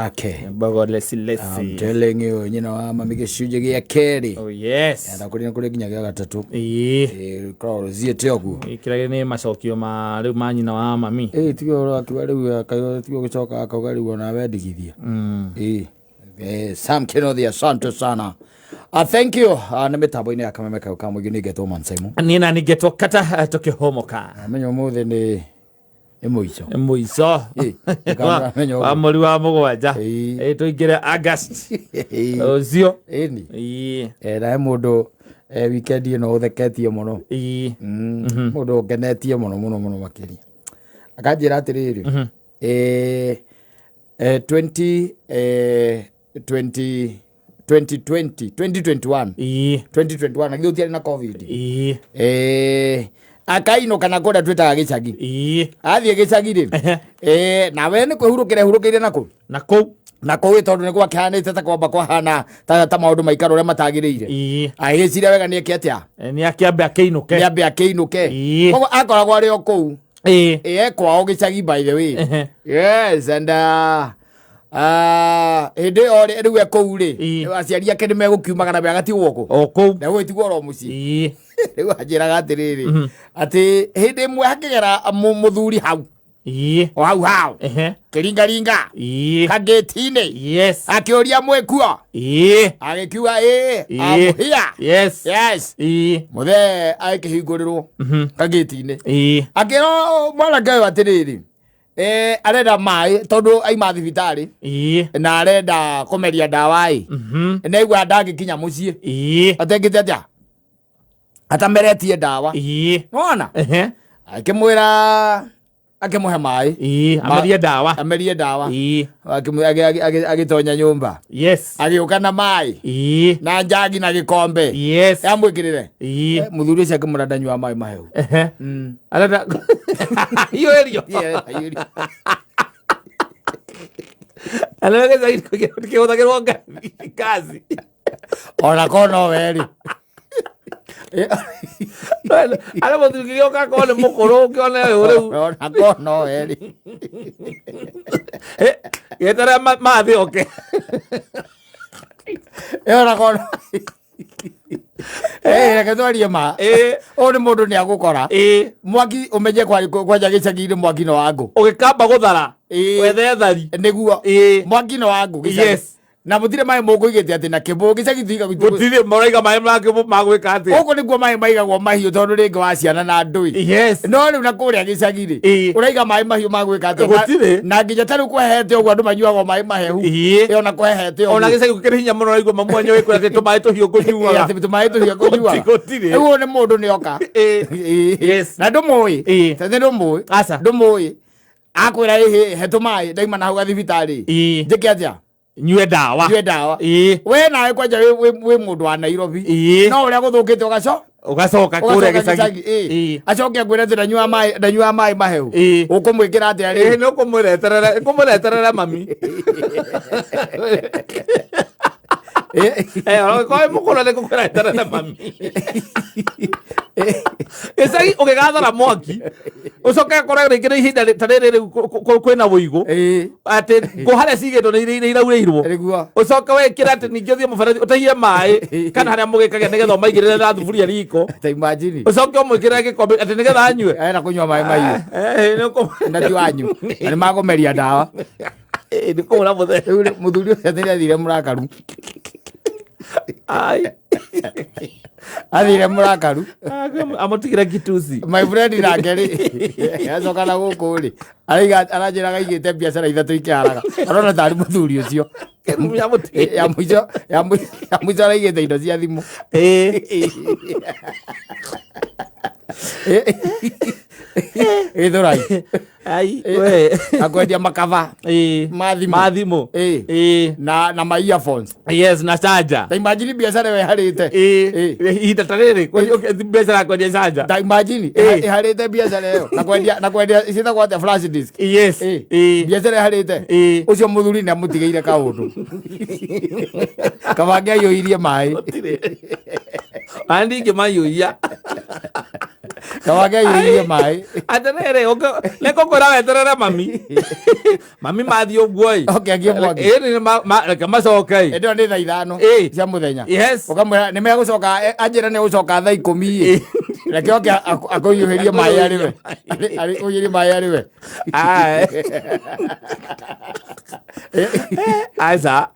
Ake. Mbogo lesi I'm lesi. telling you, nyina wa mami gĩcunjĩ gĩa kerĩ. Oh yes. Na kũrĩ na kũrĩ nginya gĩa gatatũ. Ĩĩ. Ĩĩ, koragwo rũthiĩte ũguo. Kĩrĩa nĩ macokio ma rĩu ma nyina wa mami. Ĩĩ, tiga ũhoro akiuga rĩu akauga tiga gũcoka akauga rĩu onawe ndigithia. Ĩĩ. Sam Kenothi, asante sana. Thank you. Nĩ mĩtambo-inĩ ya kameme kau ka mũingĩ nĩ ngetwo Man Simon. Niĩ na ningĩtwo kata tũkĩhomoka. Amenya ũmũthĩ nĩ nĩ mũico. Mũico. Ĩĩ, ndũkamenya Wa ũguo. mweri wa 7. Ĩĩ. Ĩĩ, tũingĩre August. Ĩĩ. Ũcio. Ĩni. Ĩĩ. Na he mũndũ weekend ĩno ũtheketie mũno. Ĩĩ. Mũndũ ũngenetie mũno mũno mũno makĩria. Akanjĩra atĩrĩrĩ, 20 20 2020 2021 Ĩĩ. 2021 na githĩ gũtiarĩ na COVID. Ĩĩ. Akainũka na kũrĩa twĩtaga gĩcagi. Ĩĩ. Athiĩ gĩcagi rĩ, nawe nĩ kwĩhurũkĩra ehurũkĩire na kũ Na kũu. Na kũu tondũ nĩ gwakĩhanĩte ta kwamba kwahana ta maũndũ maikara ũrĩa matagĩrĩire. Ĩĩ. Agĩciria wega nĩ eke atĩa? Nĩ akĩambe akĩinũke. Nĩ ambe akĩinũke. Ĩĩ. Koguo akoragwo arĩ o kũu. Ĩĩ. Ĩĩ, e kwao gĩcagi by the way. Yes, and hĩndĩ ĩyo rĩ, rĩu e kũu rĩ, Ĩĩ. aciari ake nĩ megũkiumaga na agatigwo kũ? O kũu. Na gũgĩtigwo oro mũciĩ. Ĩĩ. Rĩu anjĩraga atĩrĩrĩ, atĩ hĩndĩ ĩmwe hakĩgera mũthuri hau. Ĩĩ. O hau hau. Kĩringaringa. Ĩĩ. Kangĩti-inĩ. Yes. Akĩũria mwĩkuo. Ĩĩ. Agĩkiuga ĩĩ, Ĩĩ. amũhia. Yes. Yes. Ĩĩ. Mũthee agĩkĩhingũrĩrwo kangĩti-inĩ. Ĩĩ. Akĩra mwanake ũyũ atĩrĩrĩ, arenda maĩ tondũ aima thibitarĩ Ĩĩ. na arenda kũmeria ndawa ĩ. Naigua ndangĩkinya mũciĩ. Ĩĩ. Atengĩte atĩa? Atameretie ndawa. Ĩĩ. Nĩwona? Akĩmwĩra akĩmũhe maĩ. Ĩĩ, amerie ndawa. Amerie ndawa. Ĩĩ. Agĩtonya nyũmba. Yes. Agĩũka na maĩ. Ĩĩ. Na njagi na gĩkombe. Yes. Amwĩkĩrĩre. Ĩĩ. Mũthuri ũcio akĩmwĩra ndanyua maĩ mahehu. Arenda hiũrĩrio. Aiyũrio. Arenda gĩcagi kĩhũthagĩrwo ngaci. Ona korwo no we rĩ. Arĩa mũthuri kĩgĩũka akorwo nĩ mũkũrũ ũkĩone ũyũ rĩu. Ona korwo no we rĩ. Gĩeterera mathĩ oke. Ona korwo reke twarie ma. Ũyũ nĩ mũndũ nĩ agũkora. Mwaki ũmenye kwanja gĩcagi-inĩ mwaki nĩ wa ngũ. Ũgĩkamba gũthara. Ĩĩ. Wethe thari. Nĩguo. Mwaki nĩ wa ngũ gĩcagi. Yes. Na mũtirĩ maĩ mũkũigĩte atĩ na kĩbũ gĩcagi tuiga Gũtirĩ maraiga maĩ ma gwĩka atĩa. Gũkũ nĩkuo maĩ maigagwo mahiũ tondũ rĩngĩ wa ciana na ndũi. Yes. No rĩu na kũrĩa gĩcagi rĩ, Ĩĩ. ũraiga maĩ mahiũ ma gwĩka atĩa? Gũtirĩ. Na nginya ta rĩu kwehete ũguo andũ manyuaga maĩ mahehu. Ĩĩ. Ĩ ona kwehete ũguo. Ona gĩcagi gũkĩrĩ hinya mũno ũraigua mamu wanyu wĩkwĩra atĩ tũmaĩ tũhiũ kũnyuaga. Ĩ, atĩ tũmaĩ tũhiũ kũnyuaga. Gũtirĩ. Rĩu ũyũ nĩ mũndũ nĩ oka. Ĩĩ. Ĩĩ. Yes. Na ndũmũĩ. Ĩĩ. Tondũ ndũmũĩ. Aca. Ndũmũĩ. Akwĩra ĩhĩ he tũmaĩ ndaima na hau gathibitarĩ. Ĩĩ. Njĩke atĩa? Nyue ndawa. Nyue ndawa. Ĩĩ. We nawe kwanja wĩ mũndũ wa Nairobi. Ĩĩ. No ũrĩa gũthũkĩte ũgaco? Ũgacoka kũrĩa Ũgacoka gĩcagi. gĩcagi. Ĩĩ. Ĩĩ. Acoke akwĩre atĩ ndanyuaga maĩ mahehu. Ĩĩ. Ũkũmwĩkĩra atĩa rĩu? Ĩĩ, nĩ ũkũmũreterera, ũkũmũreterera mami. Korwo wĩ mũkũrũ nĩ ngũkũreterera mami. Gĩcagi ũgĩgathara mwaki, ũcoke ũkore rĩngĩ nĩ ihinda ta rĩrĩ rĩu kwĩna wũigũ. Ĩĩ. Atĩ ngũ harĩa cigĩtwo nĩ iraurĩirwo. Nĩguo. Ũcoke wĩkĩre atĩ ningĩ ũthiĩ mũberethi ũtahie maĩ kana harĩa mũgĩkagia nĩgetha ũmaigĩrĩre na thuburia riko. Ta imagine. Ũcoke ũmwĩkĩre gĩkombe atĩ nĩgetha anyue. Arenda kũnyua maĩ mahiũ. Nĩ ũkũ- Na ti wanyu. Na nĩ makũmeria ndawa. Nĩ kũhũra mũthee. Rĩu rĩ, mũthuri ũcio atĩ nĩ athire mũrakaru. Ai. Athire mũrakaru. Amũtigire kitusi. My friend nake rĩ, acoka na gũkũ rĩ, araiga aranjĩra aigĩte biacara ithatũ ikĩharaga. Arona tarĩ mũthuri ũcio. Ya mũico, ya mũico araigĩte indo cia thimũ. Gĩthũrai. Ai, we. Akwendia makaba. Ĩĩ. Ma thimũ. Ma thimũ. Ĩĩ. Ĩĩ. Na ma earphones. Yes, na charger. Ta imagine biacara ĩyo ĩharĩte. Ĩĩ. Ihinda ta rĩrĩ, biacara ya kwendia charger. Ta imagine Ĩĩ. ĩharĩte biacara ĩyo na kwendia na kwendia ciĩtagwo atĩa flash disk. Yes. Ĩĩ. Ĩĩ. Biacara ĩharĩte. Ĩĩ. Ũcio mũthuri nĩ amũtigĩire kaũndũ. Kaba angĩaiyũirie maĩ. Gũtirĩ. Maĩ ndingĩmaiyũria. Kawake aiyũirie maĩ. Atĩrĩrĩ, nĩ ngũkwĩra weterere mami. Mami mathiĩ ũguo ĩ. Oke akie mwaki. Ĩ, nĩ reke macoke ĩ. Ĩndĩ ĩyo nĩ thaa 5 cia mũthenya. Yes. Ũkamwĩra nĩ megũcoka, anjĩra nĩ egũcoka thaa 10 ĩ. Reke oke akũhiũhĩrie maĩ arĩ we. Akũhiũhĩrie maĩ arĩ we. Ai. Aca.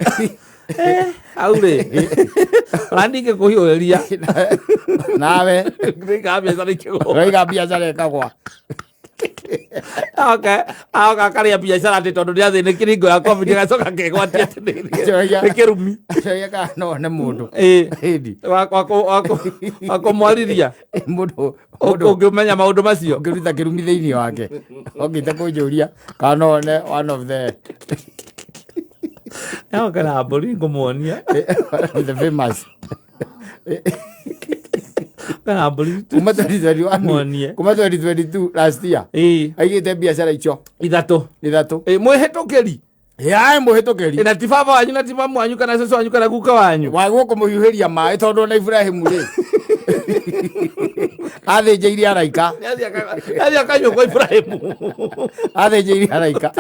Hau rĩ. Ona ndingĩkũhiũhĩria. Nawe. Ndĩigaga biacara ikĩgũa. Ũraiga biacara ĩkagwa. Oka, oka akarĩa biacara atĩ tondũ nĩathĩnĩkire hingo ya COVID agacoka akegwatia atĩ nĩ kĩrumi. Acokia kana no one mũndũ. Ĩ. Ĩndi. Wa kũmwarĩria. Mũndũ mũndũ Ũngĩmenya maũndũ macio. Ũngĩruta kĩrumi thĩinĩ wake. Okĩte kũnjũria kana no one one of the Oka na mbũri ngũmuonia. One of the famous. Kana mbũri. Kuma 2021. Muonie. Kuma 2022 last year. Ĩ. Aigĩte biacara icio 3. 3. Ĩ, mwĩhĩtũkĩri. Yaĩ mũhĩtũkĩri. Na ti baba wanyu na ti mamu wanyu kana cũcũ wanyu kana guka wanyu. Wa gũkũ mũhiũhĩria maĩ tondũ ona Ibrahimu rĩ. Athĩnjĩirie araika. Nĩathiĩ akanyua kwa Ibrahimu. Athĩnjĩirie araika.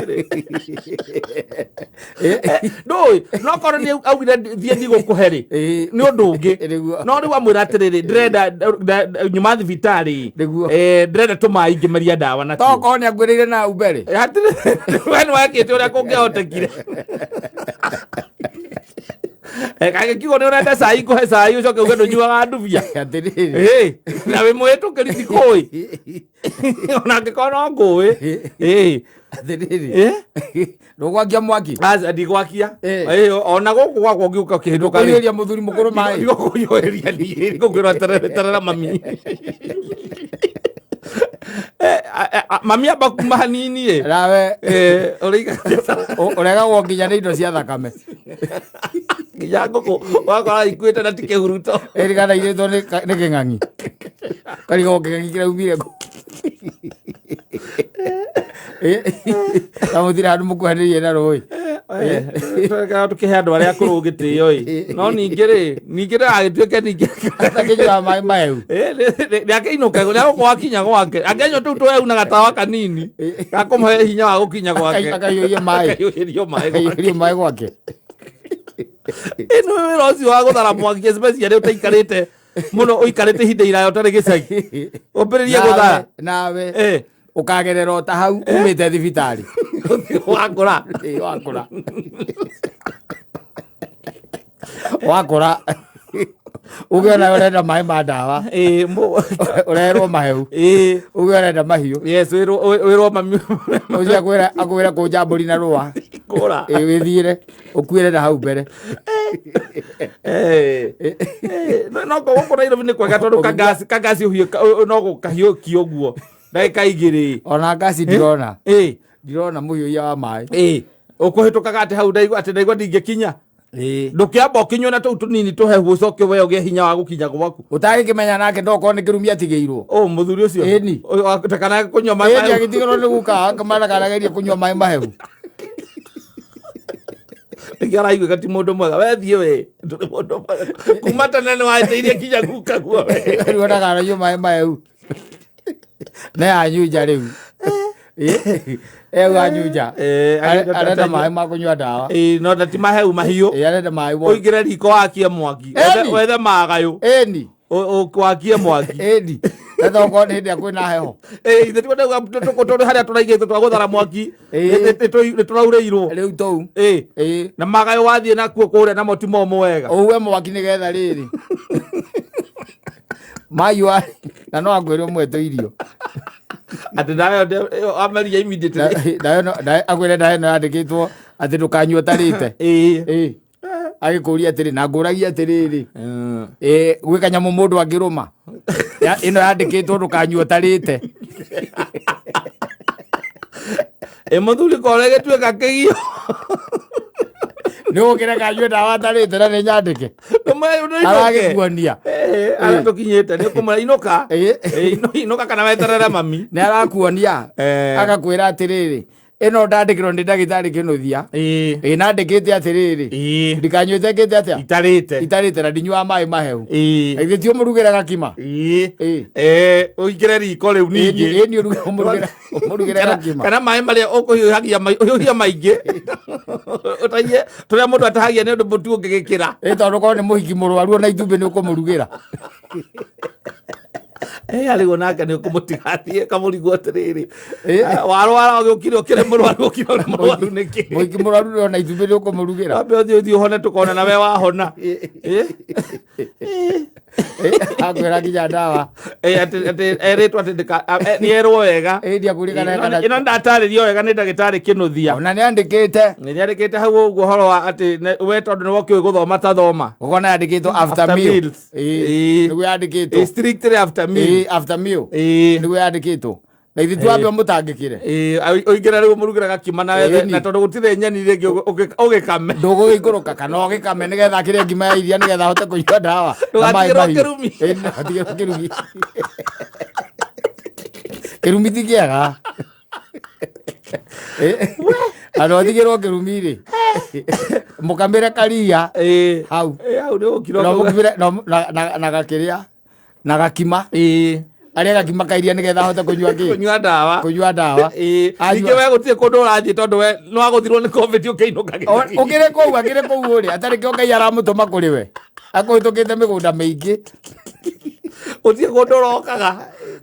Ndũĩ, no korwo nĩ augire thiĩ ndigũkũhe rĩ. Nĩ ũndũ ũngĩ. Nĩguo. No rĩu amwĩra atĩrĩrĩ, ndĩrenda nyuma thibitarĩ. Nĩguo. Ndĩrenda tũmaĩ ngĩmeria ndawa natuo. Tokorwo nĩ akuĩrĩire na hau mbere. Hatirĩ, we nĩ wekĩte ũrĩa kũngĩahotekire. Kangĩkiugo nĩ ũrenda cai ngũhe cai ũcoke uge ndũnyuaga ndubia. Atĩrĩrĩ. Ĩ, na wĩ mũhĩtũkĩri tikũĩ. Ona angĩkorwo no ngũĩ. Ĩ. Atĩrĩrĩ. Ndũgwakia mwaki? Aca, ndigwakia. Ĩ, ona gũkũ gwakwa ũngĩũka ũkĩhĩtũka rĩ. Ndũkũhiũhĩria mũthuri mũkũrũ maĩ? Ndigũkũhiũhĩria niĩ, ndigũkwĩra terera mami. Mami amba kuma hanini ĩ. Nawe. Ũraiga Ũregagwo nginya nĩ indo cia thakame. Nginya ngũkũ wakora ikuĩte na ti kĩhuruto. Ĩrĩ kana irĩtwo nĩ kĩng'ang'i. Karigwo kĩng'ang'i kĩraumire kũ. Na mũtirĩ handũ mũkuhanĩrĩirie na rũĩ. Tũkĩhe andũ arĩa akũrũ gĩtĩo ĩ. No ningĩ rĩ, ningĩ ndagagĩtuĩke ningĩ. Akĩnyua maĩ mahehu. Nĩ akĩinũka, nĩ agũkorwo akinya gwake. Angĩanyua tũu tũhehu na gatawa kanini, gakũmũhe hinya wa gũkinya gwake. Akaiyũria maĩ. Akaiyũrio maĩ gwake. Akaiyũrio maĩ gwake. Ĩno wĩra ũcio wa gũthara mwaki especially ũtaikarĩte mũno, ũikarĩte ihinda iraya ũtarĩ gĩcagi. Ũmbĩrĩrie gũthara. Nawe ũkagerera o ta hau umĩte thibitarĩ. Wakũra. Ĩ, wakũra. Wakũra. Uge ona ũrenda maĩ ma ndawa. Ĩ, Ũrerwo mahehu. Ĩ. Uge ũrenda mahiũ. Yes, wĩrwo mami. Ũcio akwĩra kũnja mbũri na rũa. Kũra. Ĩ, wĩthiĩre, ũkuĩre na hau mbere. No gũkũ Nairobi nĩ kwega tondũ kangasi ũhiũ no gũkahiũkio ũguo ndagĩka 2. Ona ngasi ndirona. Ĩ. Ndirona mũhiũhia wa maĩ. Ĩ. Ũkũhĩtũkaga atĩ hau ndaigua atĩ ndaigua ndingĩkinya. Ĩ. Ndũkĩamba ũkĩnyue na tũu tũnini tũhehu ũcoke we ũgĩe hinya wa gũkinya gwaku. Ũtagĩkĩmenya nake ndokorwo nĩ kĩrumi atigĩirwo. Ũ mũthuri ũcio? Ĩni. Ũyũ ndakanae kũnyua maĩ Ĩni, mahehu. agĩtigĩrwo nĩ guka, akamana kana agerie kũnyua maĩ mahehu. Nĩkĩo araiguĩka ti mũndũ mwega. We thiĩ we, ndũrĩ mũndũ mwega. Kuma tene nĩ waĩtĩirie kinya guka guo we. Rĩu ndakananyue maĩ mahehu. Nĩ anyunja rĩu. Eũ anyunja. Arenda maĩ ma kũnyua ndawa. Ĩ, no na ti mahehu mahiũ. Ĩ, arenda maĩ wothe. Ũingĩre riko wakie mwaki. Ĩni. Wethe magayũ. Ĩni. Wakie mwaki. Ĩni. Sasa okorwo nĩ hĩndĩ ĩrĩa kwĩna heho. Ĩ, ithe tiguo ndauga tũrĩ harĩa tũraigĩte twa gũthara mwaki. Nĩ tũraurĩirwo. Rĩu tũu. Ĩ. Ĩ. Na magayũ wathiĩ nakuo kũrĩa namo ti momũ wega. Ũue mwaki nĩgetha rĩrĩ. Mayua na no akwĩre ũmwe tũ irio. Atĩ nayo ameria immediately. Nayo akwĩre nayo ĩno yandĩkĩtwo atĩ ndũkanyue ũtarĩte. Ĩ. Ĩ. Agĩkũria atĩrĩ na ngũragia atĩrĩrĩ. Ĩ, gwĩ kanyamũ mũndũ angĩrũma. Ĩno yandĩkĩtwo ndũkanyue ũtarĩte. Ĩ mũthuri kore gĩtuĩka kĩgio. Nĩ ũgũkĩreka anyue ndawa atarĩte na nĩ nyandĩke. Aragĩkuonia. Arĩa tũkinyĩte nĩ ũkũmwĩra inũka. Inũka kana weterere mami. Nĩ arakuonia. Agakwĩra atĩrĩrĩ, Ĩno ndandĩkĩrwo nĩ ndagĩtarĩ Kĩnũthia. Ĩĩ. Ĩ nandĩkĩte atĩrĩrĩ, Ĩĩ. ndikanyuĩte ngĩte atĩa Itarĩte. Itarĩte na ndinyuaga maĩ mahehu. Ĩĩ. Na githĩ ti ũmũrugĩre gakima? Ĩĩ. Ĩĩ. Eh, ũingĩre riko rĩu ningĩ. Ĩ ni ũmũrugĩre Kana- gakima. Kana maĩ marĩa ũkũhiũhagia ũhiũhia maingĩ. Ũtahie tũrĩa mũndũ atahagia nĩ ũndũ mũtu ũngĩgĩkĩra. Ĩ tondũ korwo nĩ mũhiki mũrwaru ona itumbĩ nĩ ũkũmũrugĩra. Eh, arĩguo nake nĩ ũkũmũtigathiĩ kamũrigwo atĩrĩrĩ. Ĩ. Ah, warwara ũgĩũkire ũkĩrĩ mũrwaru ũkire ũrĩ mũrwaru nĩkĩ? Mũhiki mũrwaru ona itumbĩ nĩ ũkũmũrugĩra. Wambe ũthiĩ ũthiĩ ũhone tũkona na we wahona. Eh? Akwĩra nginya ndawa. Eh, atĩ erĩtwo atĩ nĩ erwo wega. Ĩ ndiakwĩrĩ kana Ĩno ĩno ndatarĩrio wega nĩ ndagĩtarĩ Kĩnũthia. Ona nĩ andĩkĩte. Nĩ nĩandĩkĩte hau ũguo ũhoro wa atĩ we tondũ nĩ wokĩũĩ gũthoma ta thoma. Ũkona yandĩkĩtwo after After meal. meals. Ĩ Ĩ. nĩguo yandĩkĩtwo. Ĩ, strictly after meal. Ĩ after meal. Ĩ. Nĩguo yandĩkĩtwo. Na ithuĩ twambe ũmũtangĩkĩre. Ĩ, ũingĩre rĩu ũmũrugĩre gakima na wethe Ĩni. na tondũ gũtirĩ nyeni rĩngĩ ũgĩkame. Ndũgũgĩikũrũka kana ũgĩkame nĩgetha akĩrĩe ngima ya iria nĩgetha ahote kũnyua ndawa na maĩ Ndũgatigĩrwo mahiũ. kĩrumi. Ĩ, ndũgatigĩrwo kĩrumi. Kĩrumi ti kĩega. Ĩ, andũ atigĩrwo kĩrumi rĩ, mũkamĩre karia Ĩ. hau. Ĩ, hau nĩ ũgũkira Na ũkauga. mũkimĩre- na gakĩrĩa na gakima. Ĩ. Arĩa gakima ka iria nĩgetha ahote kũnyua kĩ? Kũnyua ndawa. Kũnyua ndawa. Ĩ. Anyua- Ningĩ we gũtirĩ kũndũ ũrathiĩ tondũ we nĩ wagũthirwo nĩ covid ũkĩinũka gĩthaki. Ũkĩrĩ kũu, akĩrĩ kũu ũrĩ atarĩ kĩo Ngai aramũtũma kũrĩ we, akũhĩtũkĩte mĩgũnda mĩingĩ. Gũtirĩ kũndũ ũrokaga.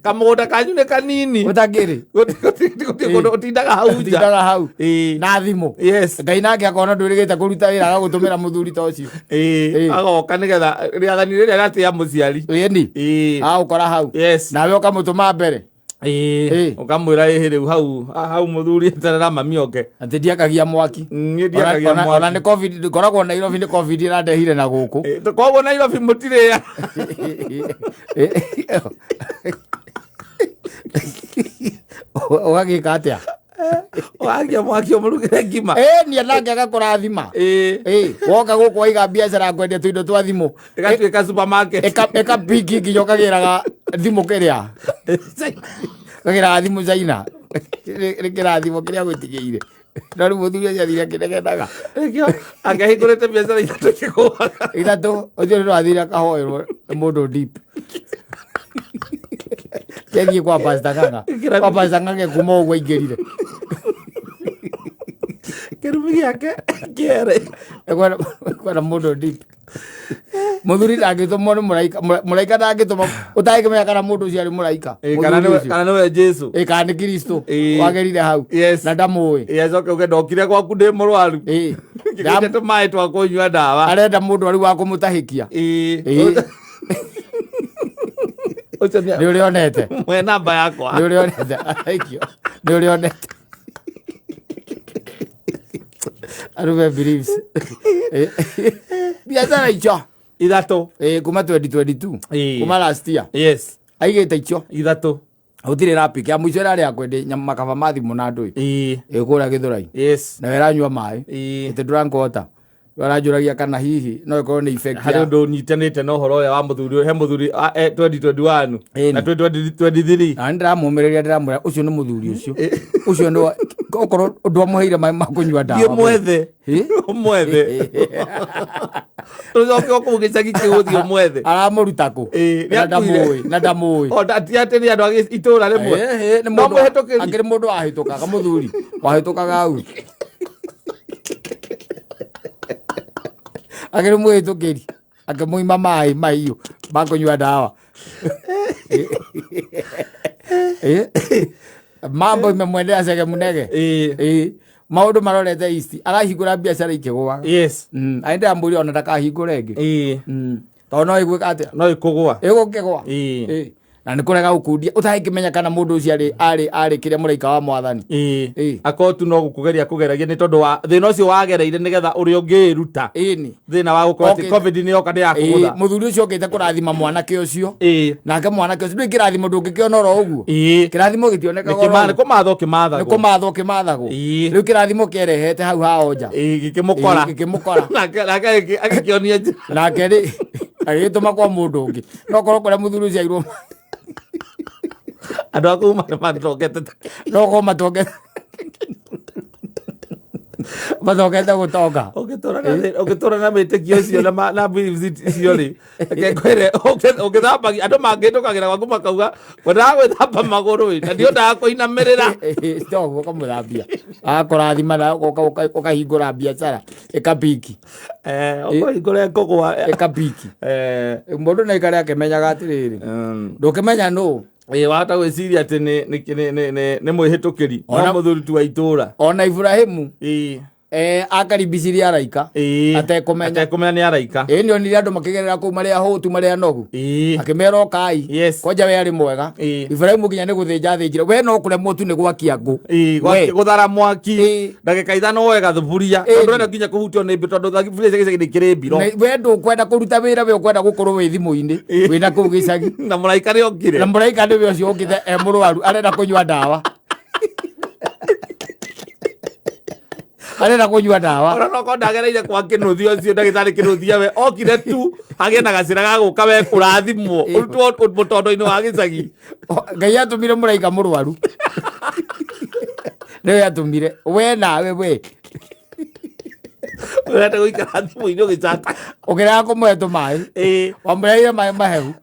Kamũgũnda kanyu nĩ kanini. Ũtakĩrĩ. Gũtirĩ kũndũ ũtindaga hau nja. Ũtindaga hau. Ĩ. Na thimũ. Yes. Ngai nake akona ndwĩrĩgĩte kũruta wĩra agagũtũmĩra mũthuri ta ũcio. Ĩ. Ĩ. Agoka nĩgetha rĩathani rĩrĩa rĩatĩa mũciari. Ĩni. Ĩ. Agũkora hau. Yes. Nawe ũkamũtũma mbere. Ĩ. Ĩ. Ũkamwĩra ĩhĩ rĩu hau hau mũthuri eterera mami oke. Atĩ ndiakagia mwaki. Niĩ ndiakagia Ona mwaki. nĩ covid ngoragwo Nairobi nĩ covid ĩrandehire na gũkũ. Ĩ, koguo Nairobi mũtirĩ. Ũgagĩka atĩa? Wagia mwaki ũmũrugĩre ngima. Ĩ niĩ nake agakũrathima. Ĩ. Ĩ woka gũkũ waiga biacara ya kwendia tũindo twa thimũ. Ĩgatuĩka supermarket. Ĩkapiki nginya ũkagĩraga thimũ kĩrĩa. Ũkagĩraga thimũ China. Nĩ kĩrathimo kĩrĩa gwĩtigĩire. No rĩu mũthuri ũcio athire akĩnegenaga. Nĩkĩo angĩahingũrĩte biacara ithatũ ikĩgũaga. Ithatũ ũcio nĩ athire akahoerwo nĩ mũndũ deep. Kĩathiĩ kwa Pastor Ng'ang'a. Kwa Pastor Ng'ang'a kuma ũguo aingĩrire. Kĩrumi gĩake kĩere. Kwena mũndũ deep. Mũthuri ndangĩtũmwo nĩ mũraika, mũraika ndangĩtũma ũtangĩmenya kana mũndũ ũcio arĩ mũraika. Ĩ, kana Mũthuri nĩwe ũcio. kana nĩwe Jesu. Ĩ kana nĩ Kristo Ĩ. wagĩrire hau. Yes. Na ndamũĩ. Ĩ, acoke uge ndokire gwaku ndĩ mũrwaru. Ĩ. Ngĩgĩte tũmaĩ twa kũnyua ndawa. Arenda mũndũ arĩ wa kũmũtahĩkia. Ĩ. Ĩ. Ũcio nĩ Nĩ ũrĩa onete. mwe namba yakwa. Nĩ ũrĩa onete. Araikio. Nĩ ũrĩa onete. Arũme believes. Ĩ. Biacara icio. Ithatũ. Ĩ kuma 2022. Ĩ. Kuma last year. Yes. Aigĩte icio. Ithatũ. Gũtirĩ rapiki. Ya mũico ĩrarĩ ya kwendia makaba ma thimũ na ndũĩ. Ĩ. Ĩ kũrĩa Gĩthũrai. Yes. Nawe ĩranyua maĩ. Ĩ. Atĩ drank water. Aranjũragia kana hihi no ĩkorwo nĩ effect Harĩ ya ũndũ ũnyitanĩte na ũhoro ũrĩa wa mũthuri he mũthuri 2021 Ĩni. na 2023. Na nĩndĩramũmĩrĩria ndĩramwĩra ũcio nĩ mũthuri ũcio. Ũcio nĩ okorwo ndwamũheire maĩ ma kũnyua ndawa. Thiĩ mwethe. Ĩ? Ũmwethe. Tũcoke o kũu gĩcagi kĩu ũthiĩ ũmwethe. Aramũruta kũ? Ĩ, Na nĩakuire. ndamũĩ, na ndamũĩ. O ti atĩ nĩ andũ a itũũra rĩmwe. Ĩ, ĩ, nĩ No mũndũ mũhĩtũkĩri. akĩrĩ mũndũ wahĩtũkaga mũthuri wahĩtũkaga hau. Akĩrĩ mũhĩtũkĩri akĩmũima maĩ mahiũ ma kũnyua ndawa. Ĩ, mambo imemwendea cege munege. Ĩ. Ĩ, maũndũ marorete east arahingũra biacara ikĩgũaga. Yes. Aĩ ndĩramũria ona ndakahingũre ĩngĩ. Ĩ. Tondũ no ĩgwĩka atĩa? No ĩkũgũa. Ĩgũkĩgũa. Ĩ. Ĩ. Na nĩ kũrega gũkundia ũtangĩmenya kana mũndũ ũcio arĩ kĩrĩa mũraika wa mwathani. Ĩ. Ĩ. Akorwo tu no gũkũgeria kũgeragia nĩ tondũ wa thĩna ũcio wagereire nĩgetha ũrĩa ũngĩĩruta. Ĩni. Thĩna wa gũkorwo atĩ Okĩte. covid nĩ yoka nĩ Ĩ, yakũgũtha. mũthuri ũcio okĩte kũrathima mwanake ũcio. Ĩ. Nake mwanake ũcio ndũĩ kĩrathimo ndũngĩkĩona oro ũguo. Ĩ. Kĩrathimo gĩtionekaga oro Nĩ ũguo. kũmathwo Nĩ kĩmathagwo. kũmathwo kĩmathagwo. Ĩ. Rĩu kĩrathimo kĩerehete hau ha onja. Ĩ, gĩkĩmũkora. Ĩ, gĩkĩmũkora. Nake agĩkĩonia njĩra. Nake rĩ agĩgĩtũma kwa mũndũ ũngĩ. No korwo kũrĩa mũthuri ũcio airwo Andũ a kũu matongete no korwo matongete. Macokete gũtonga. Ũngĩtũra na wĩtĩkio ũcio na beliefs icio rĩ, reke ngwĩre, ũngĩthambagia andũ mangĩtũkagĩra gwaku makauga wendaga gwĩthamba magũrũ ĩ, na ndiendaga kũinamĩrĩra. Toguo ũkamũthambia, agakũrathima na ũkahingũra biacara ĩkapiki. Ũkũhingũra ĩkũgwa. Ĩkapiki. Mũndũ no aikare akĩmenyaga atĩrĩrĩ, ndũkĩmenya nũ. Ĩ, wahota gwĩciria atĩ nĩ mwĩhĩtũkĩri no mũthuri tu wa itũra. Ona Iburahĩmu akaribicirie araika atekũmenya. Atekũmenya nĩ araika. Ĩ, nĩ onire andũ makĩgerera kũu marĩ ahũtu, marĩ anogu. Akĩmera ũkai. Kwanja we arĩ mwega. Iburahĩmu nginya nĩ gũthĩnja athĩnjire. We no kũremwo tu nĩ gwakia ngũ. We. Gũthara mwaki. Ndagĩka 5 woe gathuburia. Tondũ ndũrenda nginya kũhutio nĩ mbiro, tondũ thaburia cia gĩcagi nĩ kĩrĩ mbiro. We ndũkwenda kũruta wĩra, we ũkwenda gũkorwo wĩ thimũ-inĩ, wĩna kũu gĩcagi. Na mũraika nĩ okire. Na mũraika nĩwe ũcio ũkĩte e mũrwaru, arenda kũnyua ndawa. Arenda kũnyua ndawa. Ona no korwo ndagereire kwa Kĩnũthia ũcio, ndagĩtarĩ Kĩnũthia, we okire tu agĩe na gacĩra ga gũka we kũrathimwo, ũrutwo mũtondo-inĩ wa gĩcagi. Ngai atũmire mũraika mũrwaru. Nĩwe atũmire. We nawe we. Ũrenda gũikara thimũ-inĩ ũgĩchata. Ũkĩrega kũmũhe tũmaĩ. Wamũreheire maĩ mahehu.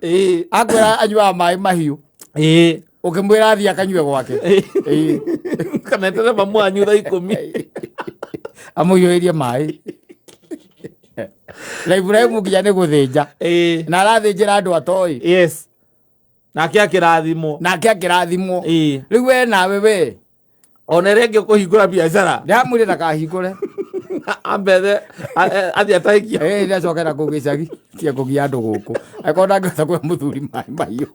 Akwĩra anyuaga maĩ mahiũ. Ũkĩmwĩra athiĩ akanyue gwake. Kana eterere mamu wanyu thaa 10. Amũiyũrĩrie maĩ. Na Iburahĩmu nginya nĩ gũthĩnja. Na arathĩnjĩra andũ atoĩ. Nake akĩrathimwo. Nake akĩrathimwo. Rĩu we nawe we. Ona ĩrĩa ĩngĩ ũkũhingũra biacara. Ndamwĩre ndakahingũre. Ambethe, athiĩ ataikia. Nĩ acoke na kũu gĩcagi, tia kũgia andũ gũkũ. Angĩkorwo ndangĩhota kũhe mũthuri maĩ mahiũ.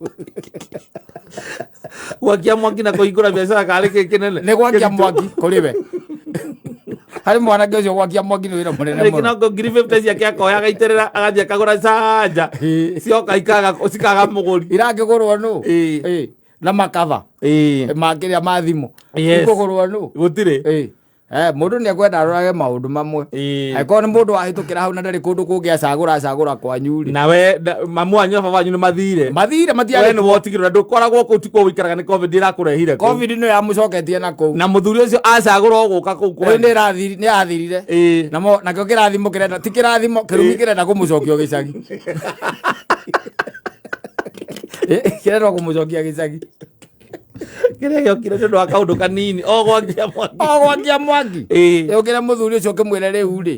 Gwakia mwaki na kũhingũra biacara karĩ kĩ kĩnene? Nĩ gwakia mwaki kũrĩ we. Harĩ mwanake ũcio gwakia mwaki nĩ wĩra mũnene Rĩngĩ mũno. no ngiri 50 ciake akoya agaitĩrĩra, agathiĩ akagũra canja. Cioka cikaga mũgũri. Irakĩgũrwo nũ? Na makaba. Makĩrĩa ma thimũ. Ikũgũrwo nũ? Gũtirĩ. Mũndũ nĩ ekwenda arorage maũndũ mamwe. Angĩkorwo nĩ mũndũ wahĩtũkĩra hau na ndarĩ kũndũ kũngĩ acagũra, acagũra kwanyu rĩ. Nawe, mamu wanyu na baba wanyu nĩ mathire. Mathire, matiarĩ We nĩ wotigirwo na ndũkoragwo kũu, ti kũu ũikaraga, nĩ COVID ĩrakũrehire kũu. COVID nĩyo yamũcoketie na kũu. Na mũthuri ũcio acagũra o gũka kũu Rĩu kwanyu. nĩ yathirire. Nakĩo kĩrathimo kĩrenda, ti kĩrathimo, kĩrumi kĩrenda kũmũcokia gĩcagi. Kĩrenda kũmũcokia gĩcagi. Kĩrĩa gĩokire nĩ ũndũ wa kaũndũ kanini, o gwakia mwaki. O gwakia mwaki. Ũkĩre mũthuri ũcio ũkĩmwĩre rĩu rĩ.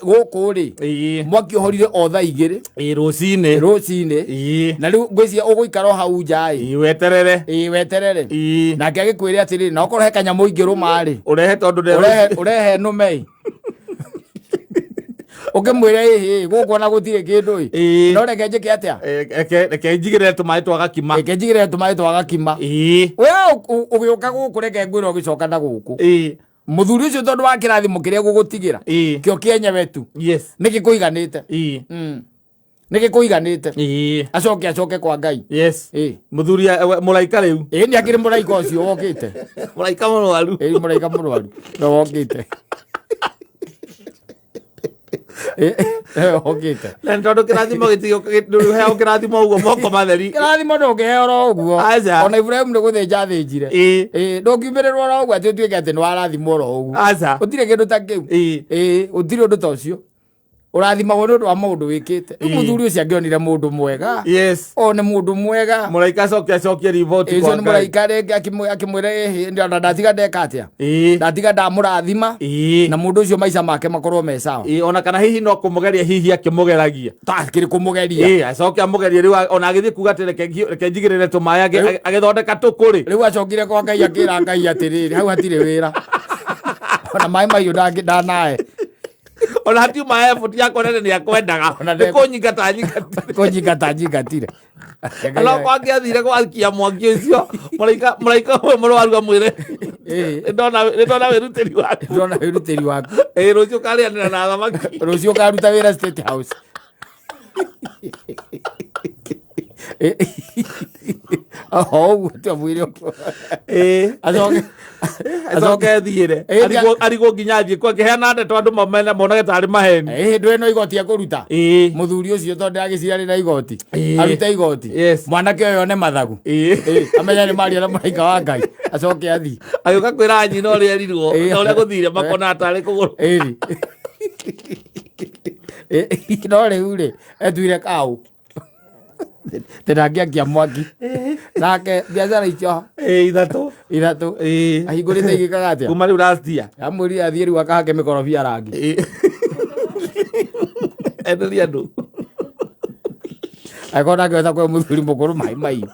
Gũkũ rĩ. Mwaki ũhorire o thaa igĩrĩ. Rũcinĩ. Rũcinĩ. Na rĩu ngwĩciria ũgũikara o hau nja ĩ. Weterere. Weterere. Nake agĩkwĩre atĩrĩrĩ, na okorwo he kanyamũ ingĩrũma rĩ. Ũrehe tondũ nde- Ũrehe nũme ĩ. Ũkĩmwĩra ĩhĩ, gũkũ ona gũtirĩ kĩndũ ĩ. No reke njĩke atĩa? Reke njigĩrĩre tũmaĩ twa gakima. Reke njigĩrĩre tũmaĩ twa gakima. We ũgĩũka gũkũ reke ngwĩre ũgĩcoka na gũkũ. Mũthuri ũcio tondũ wa kĩrathimo kĩrĩa gũgũtigĩra. Kĩo kĩenyewe tu. Nĩ gĩkũiganĩte. Nĩ gĩkũiganĩte. Acoke acoke kwa Ngai. Mũthuri, mũraika rĩu. Nĩ akĩrĩ mũraika ũcio wokĩte. Mũraika mũrwaru. Mũraika mũrwaru. No wokĩte. Wokĩte. Na nĩ tondũ kĩrathimo gĩtigĩũka, ndũheagwo kĩrathimo ũguo moko matheri. Kĩrathimo ndũngĩheo oro ũguo. Aca. Ona Iburahĩmu nĩ gũthĩnja athĩnjire. Ndũngiumĩrĩrwo oro ũguo atĩ ũtuĩke atĩ nĩ warathimwo oro ũguo. Aca. Gũtirĩ kĩndũ ta kĩu. Gũtirĩ ũndũ ta ũcio. Ũrathimagwo nĩ ũndũ wa maũndũ wĩkĩte. Rĩu mũthuri ũcio angĩonire mũndũ mwega. O nĩ mũndũ mwega. Mũraika acoke acokie riboti Ũcio kwa nĩ Ngai. mũraika rĩngĩ akĩmwĩra, ĩhĩ, ona ndatiga ndeka atĩa? Ndatiga ndamũrathima. Na mũndũ ũcio maica make makorwo me sawa. Ona kana hihi no kũmũgeria, hihi akĩmũgeragia. Ta akĩrĩ kũmũgeria. Acoke amũgerie rĩu, ona agĩthiĩ kuga atĩ reke njigĩrĩre tũmaĩ, agĩthondeka tũkũ rĩ. Rĩu acokire kwa Ngai akĩra Ngai atĩrĩrĩ, hau hatirĩ wĩra. Ona maĩ mahiũ ndanae. Ona hatiuma effort ya kuonania nĩ akwendaga. Ona Nĩ kũnyingata nyingatire. Kũnyingata nyingatire. Ona okorwo angĩathire gwakia mwaki ũcio, mũraika ũyũ mũrwaru amwĩre, nĩ ndona wĩrutĩri waku. Nĩ ndona wĩrutĩri waku. Rũciũ ũkarĩanĩra na thamaki. Rũciũ ũkaruta wĩra State House. O ũguo twamwĩre ũguo. Ĩĩ. Acoke Acoke thiĩre. Ĩĩ, Arigwo nginya athiĩ kwa akĩheana ndeto andũ mamene monage tarĩ maheni. Ĩĩ, ndũrĩ no igoti ekũruta. Ĩĩ. Mũthuri ũcio tondũ ndagĩcira arĩ na igoti. Ĩĩ. Arute igoti. Yes. Mwanake ũyũ one mathagu. Ĩĩ. Ĩĩ, amenye nĩ maria na mũraika wa Ngai. Acoke athiĩ. Agĩũka kwĩra nyina ũrĩa erirwo Ĩĩ. na ũrĩa gũthire makona tarĩ kũgũrũ. Ĩri. Ĩ, no rĩu rĩ etuire kaũ tĩndangĩakia mwaki nake biacara icio Ĩĩ, ithatũ. ithatũ Ĩĩ. ahingũrĩte igĩkaga atĩa Kuma rĩu last year. amwĩrire athiĩ rĩu akahake mĩkorobia rangi. Ĩĩ. Enderia andũ. Angĩkorwo ndangĩhota kũhe mũthuri mũkũrũ maĩ mahiũ.